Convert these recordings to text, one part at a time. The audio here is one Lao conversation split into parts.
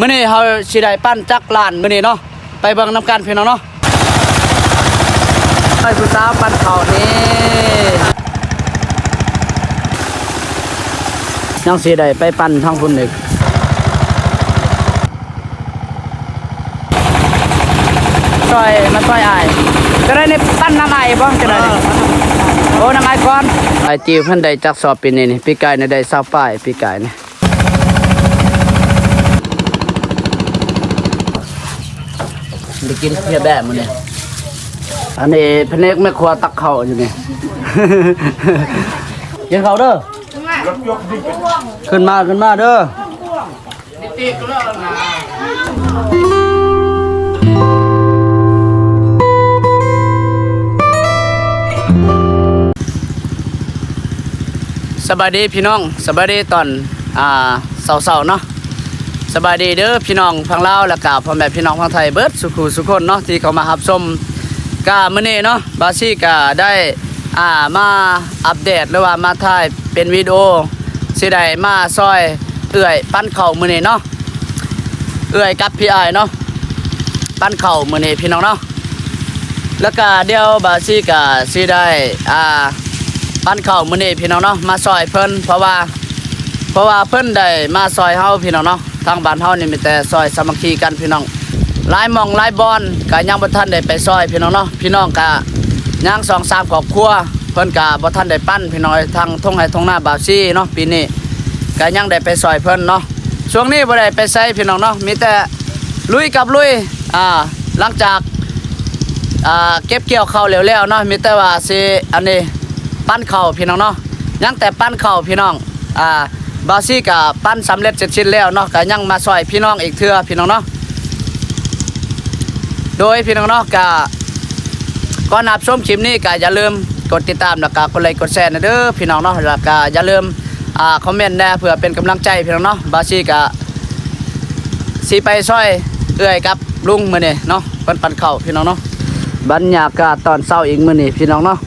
ມື້ນີ້ເຮົາຊິໄດ້ປັ່ນຈັກລ້ານມື້ນີ້ເນາະ ໄປເບິ່ງນຳກັນພີ່ນ້ອງເນາະ. ໄປຜູ້ສາວປັ່ນເຂົ້ານີ້ ຍັງຊິໄດ້ໄປປັ່ນທາງພຸ້ນອີກ. ຊ່ອຍ ມາຊ່ອຍອ້າຍ. ຈະໄດ້ນີ້ ປັ່ນນຳອ້າຍບໍ່? ຈະໄດ້ນີ້ ເອີ ໂອ້ ນຳອ້າຍກ່ອນ. ອ້າຍຈິວເພິ່ນໄດ້ຈັກສອບປີນີ້ນີ້? ປີກາຍນີ້ໄດ້ຊາວປາຍ ປີກາຍນີ້. ໄດ້ກິນເພຍແບບມື້ນີ້. ອັນນີ້ພະແນກແມ່ຄົວຕັກເຂົ້າຢູ່ນີ້. ກິນເຂົ້າເດີ້. ຂຶ້ນມາ ຂຶ້ນມາເດີ້. ສະບາຍດີພີ່ນ້ອງ ສະບາຍດີຕອນ ອ່າ ເຊົ້າໆເນາະ. ສະບາຍດີເດີ້ພີ່ນ້ອງຝັ່ງລາວ ແລ້ວກະພໍ່ແມ່ພີ່ນ້ອງຝັ່ງໄທເບິດສູ່ຄູ່ສູ່ຄົນເນາະ ທີ່ເຂົ້າມາຮັບຊົມ. ກະມື້ນີ້ເນາະ ບາຊີກະໄດ້ ອ່າ ມາອັບເດດ ຫຼືວ່າມາຖ່າຍເປັນວິດີໂອ ຊິໄດ້ມາຊ່ອຍເອື້ອຍປັ່ນເຂົ້າມື້ນີ້ເນາະ. ເອື້ອຍກັບພີ່ອ້າຍເນາະ ປັ່ນເຂົ້າມື້ນີ້ພີ່ນ້ອງເນາະ. ແລ້ວກະດຽວບາຊີກະຊິໄດ້ ອ່າ ປັ່ນເຂົ້າມື້ນີ້ພີ່ນ້ອງເນາະ ມາຊ່ອຍເພິ່ນ ເພາະວ່າ ເພາະວ່າເພິ່ນໄດ້ມາຊ່ອຍເຮົາພີ່ນ້ອງເນາະ. ທາງບ້ານເຮົານີ້ມີແຕ່ຊ່ອຍສາມັກຄີກັນພີ່ນ້ອງ. ຫຼາຍໝ່ອງຫຼາຍບ່ອນກະຍັງບໍ່ທັນໄດ້ໄປຊ່ອຍພີ່ນ້ອງເນາະ. ພີ່ນ້ອງກະຍັງສອງສາມຄອບຄົວ ເພິ່ນກະບໍ່ທັນໄດ້ປັ່ນພີ່ນ້ອງເອີຍ. ທາງທົ່ງໄຮ່ທົ່ງນາບາຊີເນາະ ປີນີ້ກະຍັງໄດ້ໄປຊ່ອຍເພິ່ນເນາະ. ຊ່ວງນີ້ບໍ່ໄດ້ໄປໃສພີ່ນ້ອງເນາະ ມີແຕ່ລຸຍກັບລຸຍ. ອ່າ ຫຼັງຈາກ ອ່າ ເກັບກ່ຽວເຂົ້າແລ້ວໆເນາະ ມີແຕ່ວ່າຊິ ອັນນີ້ ປັ່ນເຂົ້າພີ່ນ້ອງເນາະ. ຍັງແຕ່ປັ່ນເຂົ້າພີ່ນ້ອງ. ອ່າ ບາຊີກະປັ່ນສຳເລັດເສັດສິ້ນແລ້ວເນາະ ກະຍັງມາຊ່ອຍພີ່ນ້ອງອີກເທື່ອພີ່ນ້ອງເນາະ. ໂດຍພີ່ນ້ອງເນາະ ກະ ກ່ອນຮັບຊົມຄລິບນີ້ກະຢ່າລືມກົດຕິດຕາມ ແລ້ວກະກົດໄລກົດແຊແດ່ເດີ້ພີ່ນ້ອງເນາະ. ແລ້ວກະຢ່າລືມ ອ່າ ຄອມເມັນແດ່ ເພື່ອເປັນກຳລັງໃຈພີ່ນ້ອງເນາະ. ບາຊີກະຊິໄປຊ່ອຍເອື້ອຍກັບລຸງມື້ນີ້ເນາະ ເພິ່ນປັ່ນເຂົ້າພີ່ນ້ອງເນາະ. ບັນຍາກາດຕອນເຊົ້າອີກມື້ນີ້ພີ່ນ້ອງເນາະ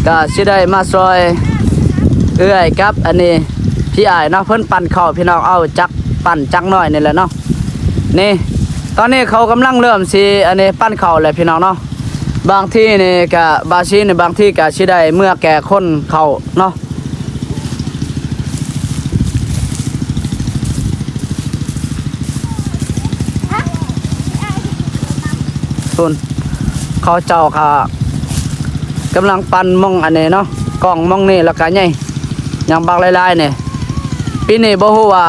ກະຊິໄດ້ມາຊ່ອຍເອື້ອຍກັບອັນນີ້ພີ່ອ້າຍເນາະ ເພິ່ນປັ່ນເຂົ້າພີ່ນ້ອງ. ເອົາຈັກປັ່ນຈັກນ້ອຍນີ້ແຫຼະເນາະ. ນີ້ ຕອນນີ້ເຂົາກຳລັງເລີ່ມຊິອັນນີ້ປັ່ນເຂົ້າແຫຼະພີ່ນ້ອງເນາະ. ບາງທີນີ້ກະ ບາຊີນີ້ບາງທີກະຊິໄດ້ເມືອແກ່ຄົນເຂົ້າເນາະ. ພຸ້ນ ເຂົາເຈົ້າກະກຳລັງປັ່ນໝ່ອງອັນນີ້ເນາະ ກ້ອງໝ່ອງນີ້ ແລ້ວກະໃຫຍ່ ຍັງບັກຫຼາຍໆນີ້. ປີນີ້ບໍ່ຮູ້ວ່າ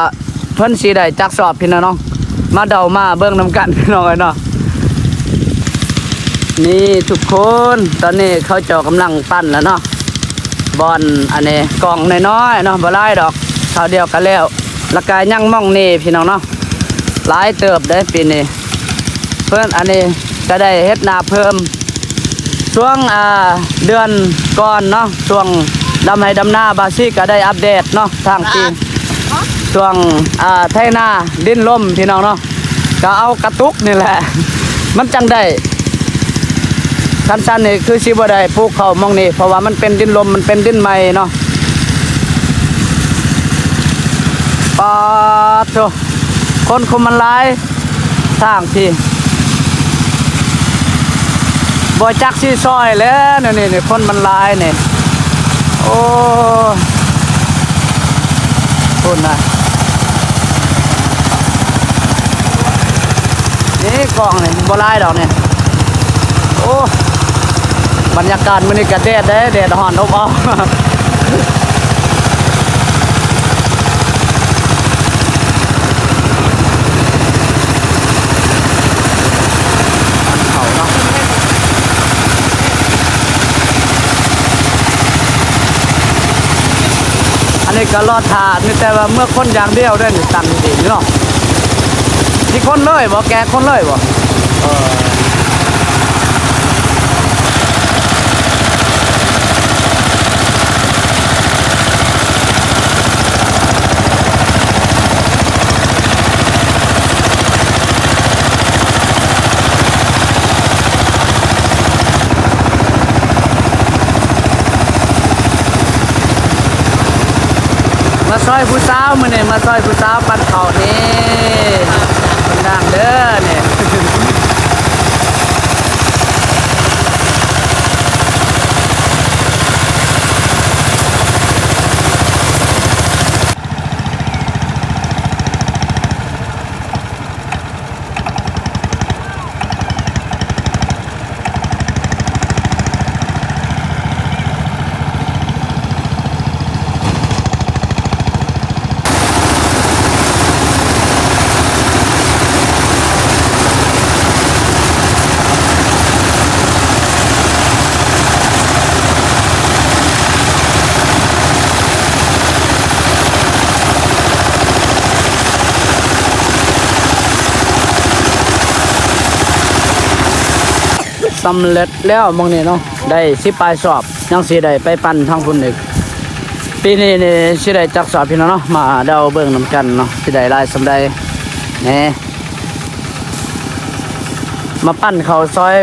ເພິ່ນຊິໄດ້ຈັກສອບພີ່ນ້ອງ ມາເດົາມາເບິ່ງນຳກັນພີ່ນ້ອງເອີຍເນາະ. ນີ້ທຸກຄົນ ຕອນນີ້ເຂົາເຈົ້າກຳລັງປັ່ນແລ້ວເນາະ. ບ່ອນອັນນີ້ກ້ອງນ້ອຍໆເນາະ ບໍ່ຫຼາຍດອກ ຄາວດຽວກະແລ້ວ. ແລ້ວກະຍັງໝ່ອງນີ້ພີ່ນ້ອງເນາະ ຫຼາຍເຕີບເດ້ປີນີ້. ເພິ່ນອັນນີ້ກະໄດ້ເຮັດນາເພີ່ມ ຊ່ວງ ອ່າ ເດືອນກ່ອນເນາະ ຊ່ວງດຳໄຮ່ດຳນາ ບາຊີກະໄດ້ອັບເດດເນາະ ທາງທີ່ ຊ່ວງ ອ່າ ໄຖນາດິນລົມພີ່ນ້ອງເນາະ. ກະເອົາກະຕຸກນີ້ແຫຼະ ມັນຈັ່ງໄດ້. ຄັນຊັ້ນນີ້ຄືຊິບໍ່ໄດ້ປູກເຂົ້າໝ່ອງນີ້ ເພາະວ່າມັນເປັນດິນລົມ ມັນເປັນດິນໃໝ່ເນາະ. ປາດໂທ້ ຄົນຄົງມັນຫຼາຍ ທາງທີ່ບໍ່ຈັກຊິຊ່ອຍແລ້ວ ນີ້ ນີ້ ຄົນມັນຫຼາຍນີ້. ໂອ້ ພຸ້ນນະ ນີ້ກ້ອງນີ້ບໍ່ຫຼາຍດອກນີ້. ໂອ້ ບັນຍາກາດມື້ນີ້ກະແດດເດ້ ແດດຮ້ອນອົບເອົາ. ເຂົ້າເນາະ ອັນນີ້ກະລໍຖ້າ ມີແຕ່ວ່າເມືອຄົນຢ່າງດຽວເດ້ ນີ້ຕັ້ງດີເນາະ. ຊິຄົນເລີຍບໍ່? ແກ່ຄົນເລີຍບໍ່? ເອີ. ມາຊ່ອຍຜູ້ສາວ ມື້ນີ້ມາຊ່ອຍຜູ້ສາວປັ່ນເຂົ້ານີ້. ສຳເລັດແລ້ວໝ່ອງນີ້ເນາະ ໄດ້ສິບປາຍສອບ ຍັງຊິໄດ້ໄປປັ່ນທາງພຸ້ນອີກ. ປີນີ້ນີ້ຊິໄດ້ຈັກສອບພີ່ນ້ອງເນາະ ມາເດົາເບິ່ງນຳກັນເນາະ ຊິໄດ້ຫຼາຍສ່ຳໃດ. ແນ່ ມາປັ່ນເຂົ້າຊອຍ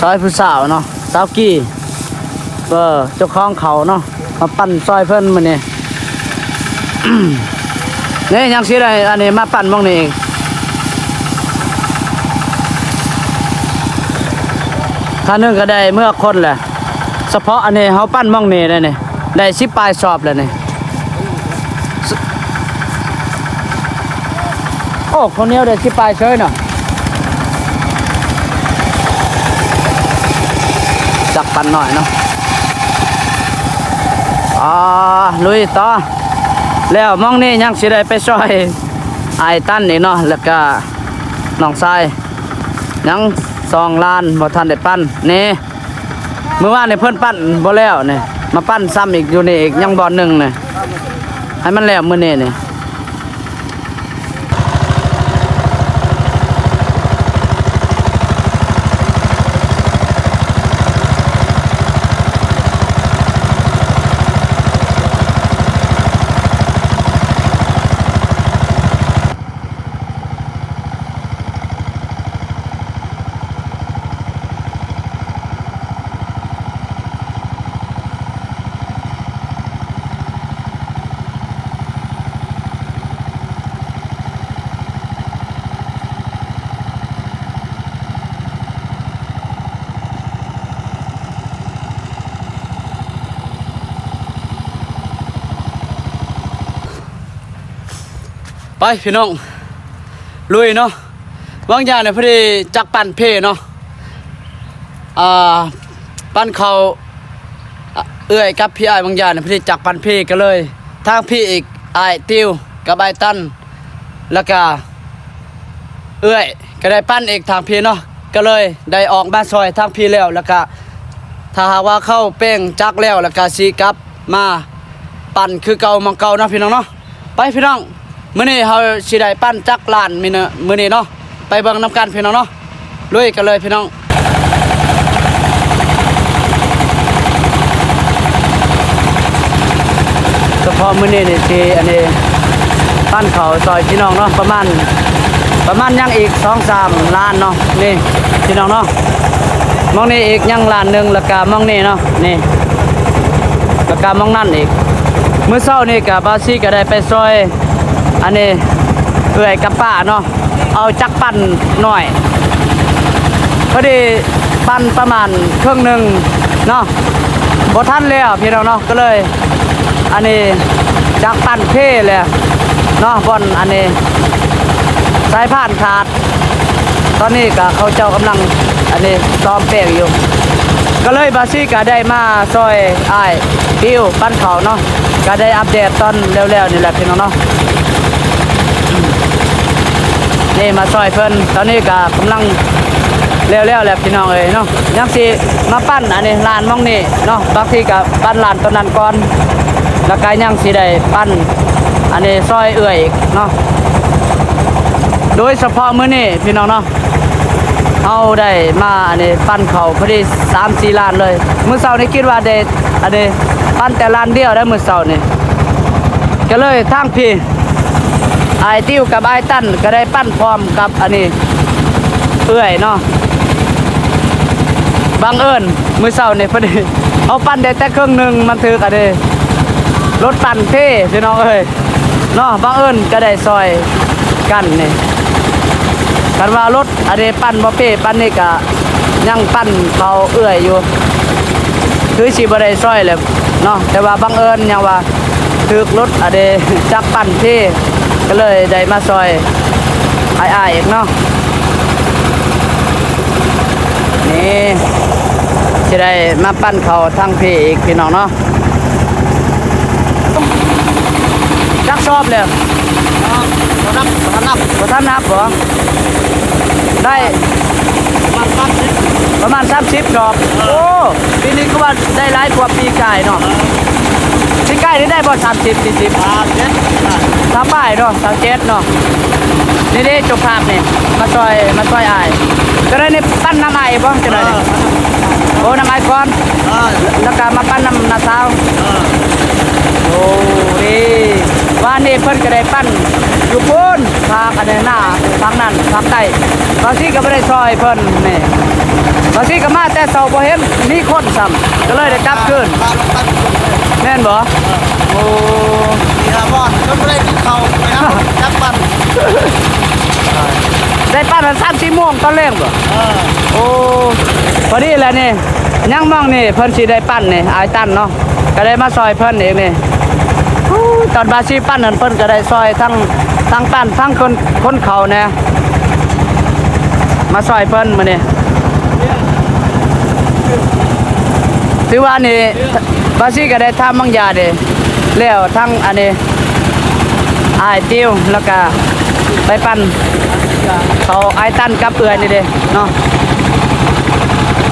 ຊອຍຜູ້ສາວເນາະ ສາວກີ້ ເອີ ເຈົ້າຂອງເຂົ້າເນາະ ມາປັ່ນຊອຍເພິ່ນມື້ນີ້. ນີ້ຍັງຊິໄດ້ອັນນີ້ມາປັ່ນໝ່ອງນີ້ອີກ ຄັນໜຶ່ງກໍໄດ້ເມືອຄົນແຫຼະ. ສະເພາະອັນນີ້ເຮົາປັ່ນໝ່ອງນີ້ໄດ້ນີ້ ໄດ້ສິບປາຍສອບແລ້ວນີ້. ໂອ້ ເຂົ້າໜຽວໄດ້ສິບປາຍເສີຍເນາະ. ຈັກປັ່ນໜ້ອຍເນາະ. ອ່າ ລຸຍຕໍ່. ແລ້ວໝ່ອງນີ້ຍັງຊິໄດ້ໄປຊ່ອຍອ້າຍຕັນອີກເນາະ ແລ້ວກະນ້ອງຊາຍ ຍັງສອງລານບໍ່ທັນໄດ້ປັ່ນ. ນີ້ ມື້ວານນີ້ເພິ່ນປັ່ນບໍ່ແລ້ວນີ້ ມາປັ່ນຊ້ຳອີກຢູ່ນີ້ອີກ ຍັງບ່ອນໜຶ່ງນີ້ ໃຫ້ມັນແລ້ວມື້ນີ້ນີ້. ໄປພີ່ນ້ອງ ລຸຍເນາະ. ຫວ່າງຢາມນີ້ພໍດີຈັກປັ່ນເພເນາະ ອ່າ ປັ່ນເຂົ້າ ເອື້ອຍກັບພີ່ອ້າຍຫວ່າງຢາມນີ້ພໍດີຈັກປັ່ນເພ ກໍເລີຍທາງພີ້ອີກ ອ້າຍຕິວກັບອ້າຍຕັນ ແລ້ວກະເອື້ອຍກໍໄດ້ປັ່ນອີກທາງພີ້ເນາະ ກໍເລີຍໄດ້ອອກມາຊ່ອຍທາງພີ້ແລ້ວ ແລ້ວກະຖ້າຫາກວ່າເຂົາແປງຈັກແລ້ວ ແລ້ວກະຊິກັບມາປັ່ນຄືເກົ່າໝ່ອງເກົ່າເນາະພີ່ນ້ອງເນາະ. ໄປພີ່ນ້ອງ ມື້ນີ້ເຮົາຊິໄດ້ປັ່ນຈັກລ້ານມື້ນີ້ເນາະ ໄປເບິ່ງນຳກັນພີ່ນ້ອງເນາະ ລຸຍກັນເລີຍພີ່ນ້ອງ. ສະເພາະມື້ນີ້ນີ້ຊິອັນນີ້ ປັ່ນເຂົ້າຊ່ອຍພີ່ນ້ອງເນາະ ປະມານ ປະມານຍັງອີກສອງສາມລ້ານເນາະ ນີ້ພີ່ນ້ອງເນາະ. ໝ່ອງນີ້ອີກຍັງລ້ານໜຶ່ງ ແລ້ວກະໝ່ອງນີ້ເນາະ ນີ້ ແລ້ວກະໝ່ອງນັ້ນອີກ. ມື້ເຊົ້ານີ້ກະບ່າວຊີກະໄດ້ໄປຊ່ອຍ ອັນນີ້ເອື້ອຍກັບປ້າເນາະ ເອົາຈັກປັ່ນໜ້ອຍ ພໍດີປັ່ນປະມານເຄິ່ງໜຶ່ງເນາະ ບໍ່ທັນແລ້ວພີ່ນ້ອງເນາະ ກໍເລີຍ ອັນນີ້ຈັກປັ່ນເພແຫຼະເນາະ ບ່ອນອັນນີ້ສາຍພານຂາດ. ຕອນນີ້ກະເຂົາເຈົ້າກຳລັງອັນນີ້ສ້ອມແປງຢູ່ ກໍເລີຍບ່າວຊີກະໄດ້ມາຊ່ອຍອ້າຍຕິວປັ່ນເຂົ້າເນາະ ກະໄດ້ອັບເດດຕອນແລ້ວໆນີ້ແຫຼະພີ່ນ້ອງເນາະ. ນີ້ມາຊ່ອຍເພິ່ນ ຕອນນີ້ກະກຳລັງແລ້ວໆແຫຼະພີ່ນ້ອງເອີຍເນາະ. ຍັງຊິມາປັ່ນອັນນີ້ລານໝ່ອງນີ້ເນາະ ບາງທີກະປັ່ນລານຕອນນັ້ນກ່ອນ ແລ້ວກະຍັງຊິໄດ້ປັ່ນອັນນີ້ຊ່ອຍເອື້ອຍອີກເນາະ. ໂດຍສະເພາະມື້ນີ້ພີ່ນ້ອງເນາະ ເຮົາໄດ້ມາອັນນີ້ປັ່ນເຂົ້າພໍດີສາມສີ່ລານເລີຍ. ມື້ເຊົ້ານີ້ຄິດວ່າໄດ້ອັນນີ້ປັ່ນແຕ່ລານດຽວໄດ້ມື້ເຊົ້ານີ້ ກໍເລີຍທາງພີ້ ອ້າຍຕິວກັບອ້າຍຕັນກໍໄດ້ປັ່ນພ້ອມກັບອັນນີ້ເອື້ອຍເນາະ. ບັງເອີນມື້ເຊົ້ານີ້ພໍດີເຮົາປັ່ນໄດ້ແຕ່ເຄິ່ງໜຶ່ງ ມັນຖືກອັນນີ້ລົດປັ່ນເພພີ່ນ້ອງເອີຍ ເນາະ ບັງເອີນກໍໄດ້ຊ່ອຍກັນນີ້. ຄັນວ່າລົດອັນນີ້ປັ່ນບໍ່ເພປານນີ້ກະຍັງປັ່ນເຂົ້າເອື້ອຍຢູ່ ຄືຊິບໍ່ໄດ້ຊ່ອຍແຫຼະເນາະ ແຕ່ວ່າບັງເອີນຫຍັງວ່າຖືກລົດອັນນີ້ຈັກປັ່ນເພ ກໍເລີຍໄດ້ມາຊ່ອຍອ້າຍໆອີກເນາະ. ນີ້ຊິໄດ້ມາປັ່ນເຂົ້າທາງພີ້ອີກພີ່ນ້ອງເນາະ. ຈັກສອບແລ້ວ? ບໍ່ນັບ ບໍ່ທັນນັບ ບໍ່ທັນນັບບໍ? ໄດ້ປະມານສາມສິບ ປະມານສາມສິບສອບ. ເອີ ໂອ້ ປີນີ້ຄືວ່າໄດ້ຫຼາຍກວ່າປີກາຍເນາະ. ເອີ ຊິ ໃກ້ນີ້ໄດ້ບໍ່ ສາມສິບ ສີ່ສິບ? ສາມເຈັດ ຊາວປາຍເນາະ ຊາວເຈັດເນາະ. ນີ້ເດ້ເຈົ້າພາບນີ້ ມາຊ່ອຍ ມາຊ່ອຍອ້າຍ. ເຈົ້າໄດ້ນີ້ ປັ້ນນຳອ້າຍບໍ່ ເຈົ້າໄດ້ນີ້? ເອີ ໂອ້ ນຳອ້າຍກ່ອນ ເອີ ແລ້ວກໍມາປັ້ນນຳນ້າສາວ ເອີ ໂອ້ ນີ້ ວານນີ້ເພິ່ນກໍໄດ້ປັ້ນຢູ່ພຸ້ນ ພາກອັນນັ້ນນະ ພາກນັ້ນ ພາກໃຕ້. ບາງທີກໍບໍ່ໄດ້ຊ່ອຍເພິ່ນນີ້ ບາງທີກໍມາແຕ່ເຊົ້າ ບໍ່ເຫັນມີຄົນຊ້ຳ ກໍເລີຍໄດ້ກັບຄືນ ແມ່ນບໍ່? ໂອ້ ນີ້ລະບ່ອນ ຈົນບໍ່ໄດ້ກິນເຂົ້າ ໄປຫາຈັກປັ້ນ ໄດ້ປັ້ນສາມສີ່ໂມງຕອນແລງບໍ່? ເອີ ໂອ້ ພໍດີແຫຼະນີ້ ຍັງມອງນີ້ ເພິ່ນຊິໄດ້ປັ້ນນີ້ ອ້າຍຕັນເນາະ ກໍໄດ້ມາຊ່ອຍເພິ່ນອີກນີ້. ໂອ້ ຕອນບາຊີປັ້ນນັ້ນ ເພິ່ນກໍໄດ້ຊ່ອຍທັງ ທັງປັ້ນ ທັງຄົນ ຄົນເຂົ້າແດ່ ມາຊ່ອຍເພິ່ນມື້ນີ້. ຖືວ່ານີ້ ບາຊີກໍໄດ້ທຳບາງຢາເດ້ ແລ້ວທັງອັນນີ້ ອ້າຍຕິວ ແລ້ວກະໄປປັ້ນເຂົ້າອ້າຍຕັນກັບເອື້ອຍນີ້ເດ້ເນາະ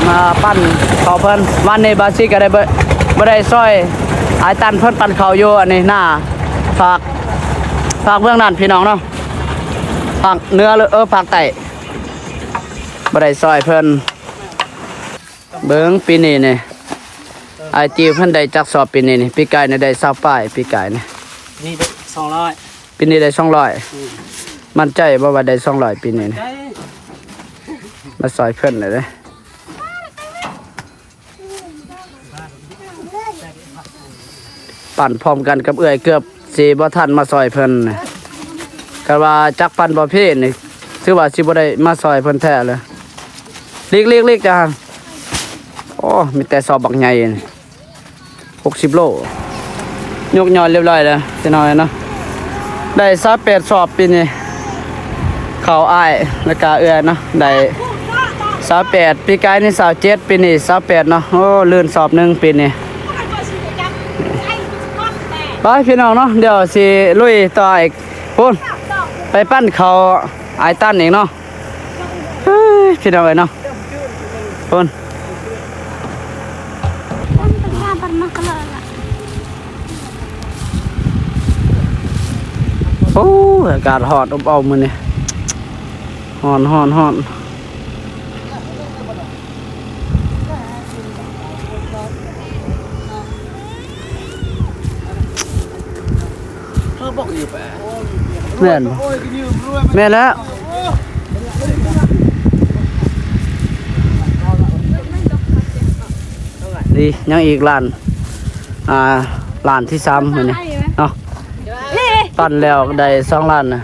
ມາປັ້ນເຂົ້າເພິ່ນ. ວານນີ້ບາຊີກໍໄດ້ ບໍ່ ບໍ່ໄດ້ຊ່ອຍອ້າຍຕັນເພິ່ນປັ້ນເຂົ້າຢູ່ອັນນີ້ນາ ພາກ ພາກເບື້ອງນັ້ນພີ່ນ້ອງເນາະ ພາກເໜືອ ເອີ ພາກໃຕ້ ບໍ່ໄດ້ຊ່ອຍເພິ່ນ. ເບິ່ງປີນີ້ນີ້ ອ້າຍຕິວເພິ່ນໄດ້ຈັກສອບປີນີ້ນີ້? ປີກາຍນີ້ໄດ້ຊາວປາຍ ປີກາຍນີ້ ນີ້ໄດ້ສອງຮ້ອຍ ປີນີ້ໄດ້ສອງຮ້ອຍ. ອືມ ໝັ້ນໃຈບໍ່ວ່າໄດ້ສອງຮ້ອຍປີນີ້ນີ້? ໃຈ ມາຊ່ອຍເພິ່ນແລ້ວເດ້ ປັ້ນພ້ອມກັນກັບເອື້ອຍ ເກືອບຊິບໍ່ທັນມາຊ່ອຍເພິ່ນ. ຄັນວ່າຈັກປັ້ນບໍ່ເພນີ້ ຖືວ່າຊິບໍ່ໄດ້ມາຊ່ອຍເພິ່ນແທ້ເລີຍ. ຫຼີກໆໆ ເຈົ້າຫັ້ນ ໂອ້ ມີແຕ່ສອບບັກໃຫຍ່ນີ້ ຫົກສິບໂລ ຍົກຍ້ອຍລຽບຮ້ອຍແລ້ວ ພີ່ນ້ອງເອີຍເນາະ. ໄດ້ຊາວແປດສອບປີນີ້ ເຂົ້າອ້າຍ ແລ້ວກະເອື້ອຍເນາະ ໄດ້ຊາວແປດ ປີກາຍນີ້ຊາວເຈັດ ປີນີ້ຊາວແປດເນາະ. ໂອ້ ລື່ນສອບໜຶ່ງປີນີ້. ໄປພີ່ນ້ອງເນາະ ດຽວຊິລຸຍຕໍ່ອີກ ພຸ້ນ ໄປປັ້ນເຂົ້າອ້າຍຕັນອີກເນາະ. ເຮີ້ຍ ພີ່ນ້ອງເອີຍເນາະ ພຸ້ນ. ໂອ້ ອາກາດຮ້ອນອົບເອົາມື້ນີ້ ຮ້ອນ ຮ້ອນ ຮ້ອນ. ແມ່ນບໍ່? ແມ່ນແລ້ວ ນີ້ຍັງອີກລ້ານ ອ່າ ລ້ານທີສາມມື້ນີ້ເນາະ ປັ້ນແລ້ວໄດ້ສອງລ້ານນະ.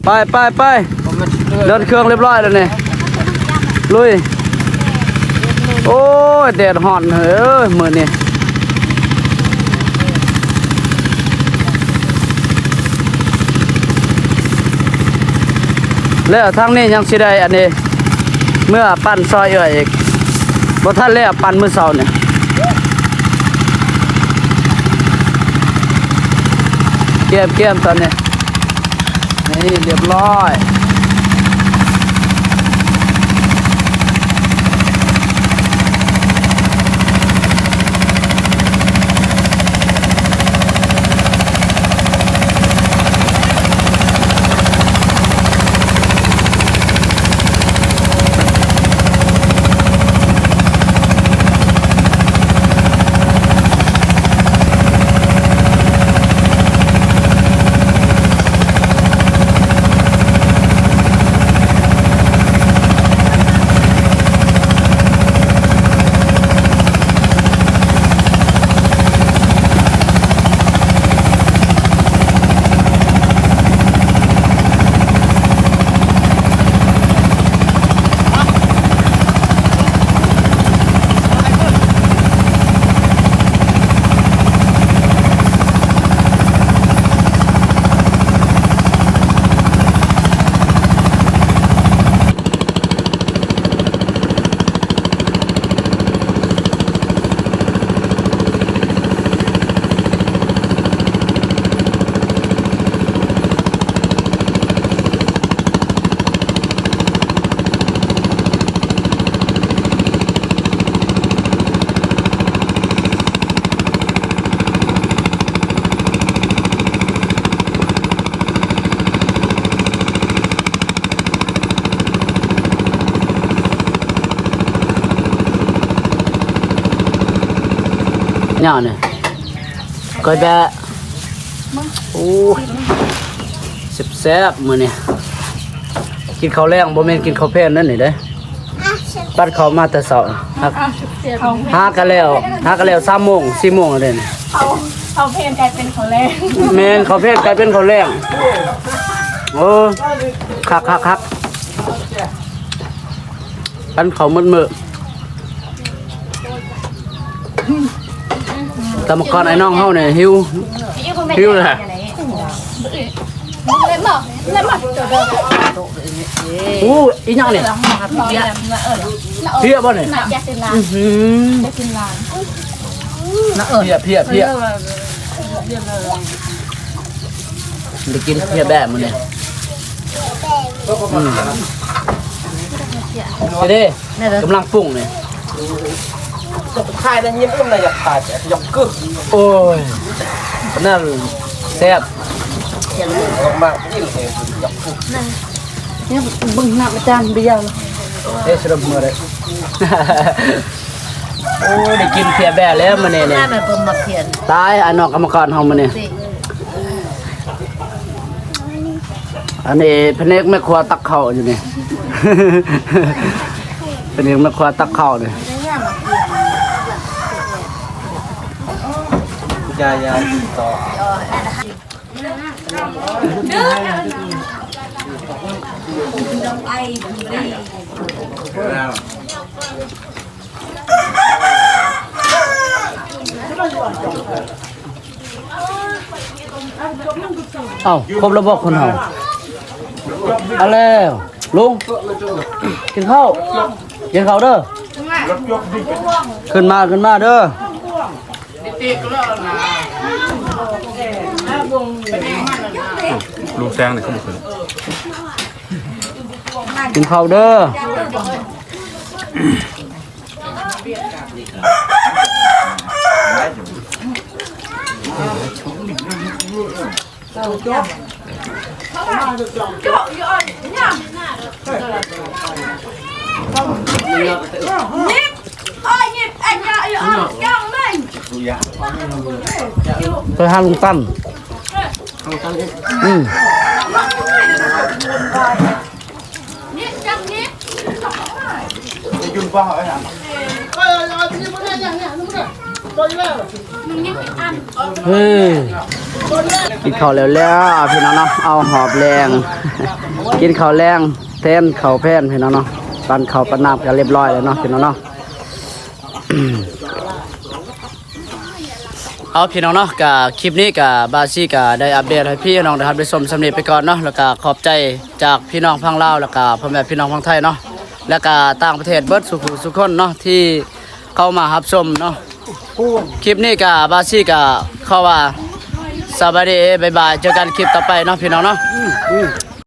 ໄປ ໄປ ໄປ ເດີນເຄື່ອງລຽບຮ້ອຍແລ້ວນີ້ ລຸຍ. ໂອ້ຍ ແດດຮ້ອນເຮີ້ຍ ມື້ນີ້. ແລ້ວທາງນີ້ຍັງຊິໄດ້ອັນນີ້ ເມືອປັ້ນຊ່ອຍເອື້ອຍອີກ ບໍ່ທັນແລ້ວ ປັ້ນມື້ເຊົ້ານີ້. ກຽມໆ ຕອນນີ້ ນີ້ ລຽບຮ້ອຍ. ຍາວນີ້ ກ້ອຍແບ້. ໂອ້ຍ ແຊບໆ ມື້ນີ້ ກິນເຂົ້າແລງ ບໍ່ແມ່ນກິນເຂົ້າແຜ່ນນັ້ນນີ້ເດ້. ປັດເຂົ້າມາແຕ່ເຊົ້າ ຫາ ຫາກະແລ້ວ ຫາກະແລ້ວສາມໂມງ ສີ່ໂມງແລ້ວເດ້ນີ້. ເຂົ້າ ເຂົ້າແຜ່ນກາຍເປັນເຂົ້າແລງ. ແມ່ນ ເຂົ້າແຜ່ນກາຍເປັນເຂົ້າແລງ. ໂອ້ ຄັກໆໆ. ປັນເຂົ້າໝົດມື້. ກຳມະກອນອ້າຍນ້ອງເຮົານີ້ຫິວ ຫິວແລ້ວ. ໂອ້ ອີຫຍັງນີ້? ເພຍບໍ່ນີ້? ອືຫື ເພຍ ເພຍ ເພຍ. ໄດ້ກິນເພຍແບ້ມື້ນີ້. ອືມ ເດ້ ກຳລັງປຸງນີ້. ຢາກຂາຍນະ ຍິນອຸ້ມນະ ຢາກຂາຍ ຢາກກຶກ. ໂອ້ຍ ນັ້ນແຊບ. ອອກມາກິນເລີຍ ຢາກກຶກ. ນີ້ເບິ່ງນ້ຳອາຈານເບຍ ເອ ສະເລີ່ມເມືອເດ້. ໂອ້ຍ ໄດ້ກິນເພຍແບ້ແລ້ວມື້ນີ້ນີ້. ຕາຍ ອ້າຍນ້ອງກຳມະກອນເຮົາມື້ນີ້. ອັນນີ້ພະແນກແມ່ຄົວຕັກເຂົ້າຢູ່ນີ້ ພະແນກແມ່ຄົວຕັກເຂົ້ານີ້. ຢ່າ ຢ່າ ຕໍ່. ເອົ້າ ຄົບແລ້ວບໍ່ຄົນເຮົາ? ເອົາແລ້ວ ລຸງ ກິນເຂົ້າ ກິນເຂົ້າເດີ. ຂຶ້ນມາ ຂຶ້ນມາເດີ. ລຸງແຊງນີ້ຄືບໍ່ຂຶ້ນ. ກິນເຂົ້າເດີ. ໄປຫາລຸງຕັນ. ອືມ. ເອີ ກິນເຂົ້າແລ້ວໆ ພີ່ນ້ອງເນາະ ເອົາຫອບແລງ ກິນເຂົ້າແລງແທນເຂົ້າແຜ່ນ ພີ່ນ້ອງເນາະ. ປັນເຂົ້າປັນນ້ຳກັນລຽບຮ້ອຍແລ້ວເນາະ ພີ່ນ້ອງເນາະ. ເອົາ ພີ່ນ້ອງເນາະ ກະຄລິບນີ້ກະບາຊີກະໄດ້ອັບເດດໃຫ້ພີ່ນ້ອງໄດ້ຮັບໄດ້ຊົມສ່ຳນີ້ໄປກ່ອນເນາະ. ແລ້ວກະຂອບໃຈຈາກພີ່ນ້ອງຝັ່ງລາວ ແລ້ວກະພໍ່ແມ່ພີ່ນ້ອງຝັ່ງໄທເນາະ ແລ້ວກະຕ່າງປະເທດເບິດສູ່ຜູ້ສູ່ຄົນເນາະ ທີ່ເຂົ້າມາຮັບຊົມເນາະ. ຄລິບນີ້ກະບາຊີກະຂໍວ່າສະບາຍດີ ບາຍບາຍ ເຈີກັນຄລິບຕໍ່ໄປເນາະ ພີ່ນ້ອງເນາະ.